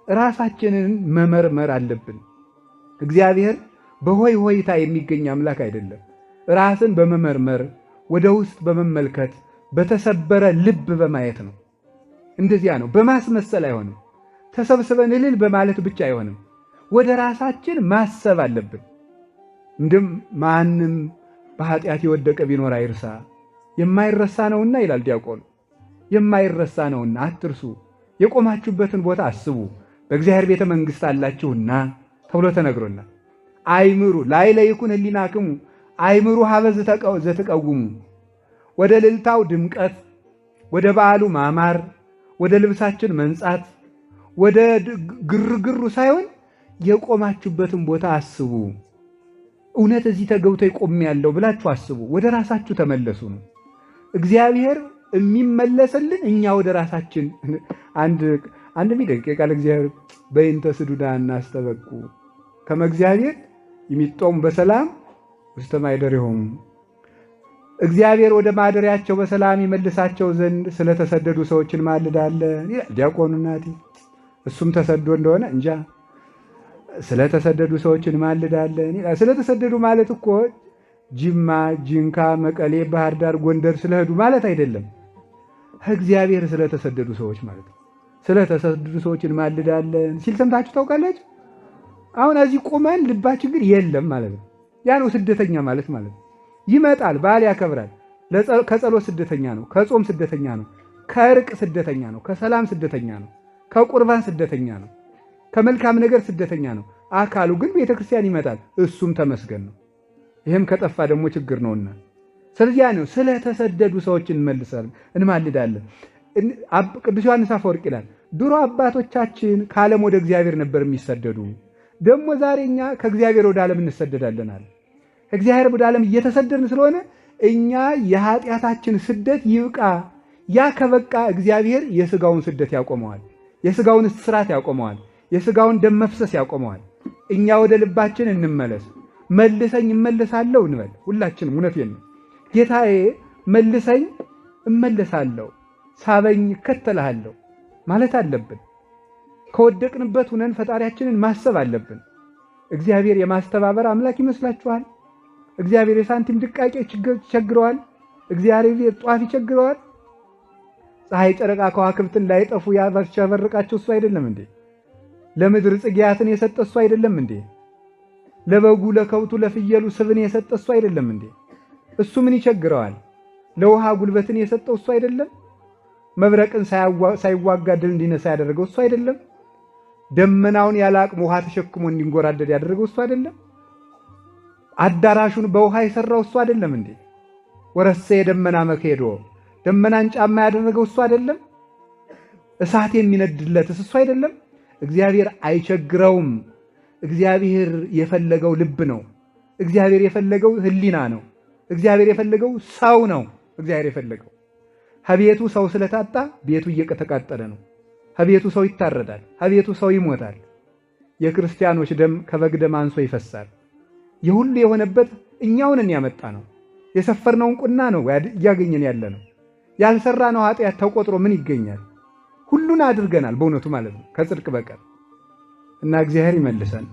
ራሳችንን መመርመር አለብን። እግዚአብሔር በሆይ ሆይታ የሚገኝ አምላክ አይደለም። ራስን በመመርመር ወደ ውስጥ በመመልከት በተሰበረ ልብ በማየት ነው። እንደዚያ ነው። በማስመሰል አይሆንም። ተሰብስበን እልል በማለት ብቻ አይሆንም። ወደ ራሳችን ማሰብ አለብን። እንደም ማንም በኃጢአት የወደቀ ቢኖር አይርሳ፣ የማይረሳ ነውና ይላል ዲያቆኑ። የማይረሳ ነውና አትርሱ፣ የቆማችሁበትን ቦታ አስቡ፣ በእግዚአብሔር ቤተ መንግሥት አላችሁና ተብሎ ተነግሮናል። አይምሩ ላዕለ ይኩን ህሊናክሙ አይምሩ ሀበ ዘትቀውሙ፣ ወደ እልልታው ድምቀት፣ ወደ በዓሉ ማማር፣ ወደ ልብሳችን መንጻት፣ ወደ ግርግሩ ሳይሆን የቆማችሁበትን ቦታ አስቡ። እውነት እዚህ ተገብቶ ይቆም ያለው ብላችሁ አስቡ። ወደ ራሳችሁ ተመለሱ ነው። እግዚአብሔር የሚመለስልን እኛ ወደ ራሳችን። አንድ አንድ የሚደንቅ የቃል እግዚአብሔር በእንተ ስዱዳን ናስተበቁ ከመ እግዚአብሔር ይሚጦሙ በሰላም ውስተ ማኅደሪሆሙ፣ እግዚአብሔር ወደ ማደሪያቸው በሰላም ይመልሳቸው ዘንድ ስለተሰደዱ ሰዎች እንማልዳለን ይላል ዲያቆኑ። እናቴ እሱም ተሰዶ እንደሆነ እንጃ። ስለተሰደዱ ሰዎች እንማልዳለን ይላል። ስለተሰደዱ ማለት እኮ ጅማ፣ ጂንካ፣ መቀሌ፣ ባህር ዳር፣ ጎንደር ስለሄዱ ማለት አይደለም። እግዚአብሔር ስለተሰደዱ ሰዎች ማለት ነው። ስለተሰደዱ ሰዎች እንማልዳለን ሲል ሰምታችሁ ታውቃላችሁ? አሁን እዚህ ቆመን ልባችን ግን የለም ማለት ነው። ያ ነው ስደተኛ ማለት ማለት ነው። ይመጣል፣ በዓል ያከብራል። ከጸሎት ስደተኛ ነው፣ ከጾም ስደተኛ ነው፣ ከእርቅ ስደተኛ ነው፣ ከሰላም ስደተኛ ነው፣ ከቁርባን ስደተኛ ነው፣ ከመልካም ነገር ስደተኛ ነው። አካሉ ግን ቤተክርስቲያን ይመጣል። እሱም ተመስገን ነው። ይህም ከጠፋ ደግሞ ችግር ነውና፣ ስለዚያ ነው ስለተሰደዱ ሰዎች እንመልሳለን፣ እንማልዳለን። ቅዱስ ዮሐንስ አፈወርቅ ይላል፣ ድሮ አባቶቻችን ከዓለም ወደ እግዚአብሔር ነበር የሚሰደዱ፣ ደግሞ ዛሬ እኛ ከእግዚአብሔር ወደ ዓለም እንሰደዳለን አለ። እግዚአብሔር ወደ ዓለም እየተሰደድን ስለሆነ እኛ የኃጢአታችን ስደት ይብቃ። ያ ከበቃ እግዚአብሔር የስጋውን ስደት ያቆመዋል፣ የስጋውን እስራት ያቆመዋል፣ የስጋውን ደም መፍሰስ ያቆመዋል። እኛ ወደ ልባችን እንመለስ። መልሰኝ እመለሳለሁ እንበል ሁላችንም። እውነቴን ነው። ጌታዬ መልሰኝ እመለሳለሁ፣ ሳበኝ እከተልሃለሁ ማለት አለብን። ከወደቅንበት ሁነን ፈጣሪያችንን ማሰብ አለብን። እግዚአብሔር የማስተባበር አምላክ ይመስላችኋል? እግዚአብሔር የሳንቲም ድቃቄ ይቸግረዋል? እግዚአብሔር ጧፍ ይቸግረዋል? ፀሐይ፣ ጨረቃ፣ ከዋክብትን ላይጠፉ ያበረቃቸው እሱ አይደለም እንዴ? ለምድር ጽጌያትን የሰጠ እሱ አይደለም እንዴ? ለበጉ ለከብቱ ለፍየሉ ስብን የሰጠ እሱ አይደለም እንዴ? እሱ ምን ይቸግረዋል? ለውሃ ጉልበትን የሰጠው እሱ አይደለም? መብረቅን ሳይዋጋ ድል እንዲነሳ ያደረገው እሱ አይደለም? ደመናውን ያለ አቅሙ ውሃ ተሸክሞ እንዲንጎራደድ ያደረገው እሱ አይደለም? አዳራሹን በውሃ የሰራው እሱ አይደለም እንዴ? ወረሰ የደመና መከሄዶ ደመናን ጫማ ያደረገው እሱ አይደለም? እሳት የሚነድለትስ እሱ አይደለም? እግዚአብሔር አይቸግረውም። እግዚአብሔር የፈለገው ልብ ነው። እግዚአብሔር የፈለገው ሕሊና ነው። እግዚአብሔር የፈለገው ሰው ነው። እግዚአብሔር የፈለገው ከቤቱ ሰው ስለታጣ ቤቱ እየተቃጠለ ነው። ከቤቱ ሰው ይታረዳል። ከቤቱ ሰው ይሞታል። የክርስቲያኖች ደም ከበግ ደም አንሶ ይፈሳል። የሁሉ የሆነበት እኛውንን ያመጣ ነው። የሰፈርነውን ቁና ነው እያገኘን ያለ ነው። ያልሰራነው ኃጢአት ተቆጥሮ ምን ይገኛል? ሁሉን አድርገናል በእውነቱ ማለት ነው ከጽድቅ በቀር እና እግዚአብሔር ይመልሰን።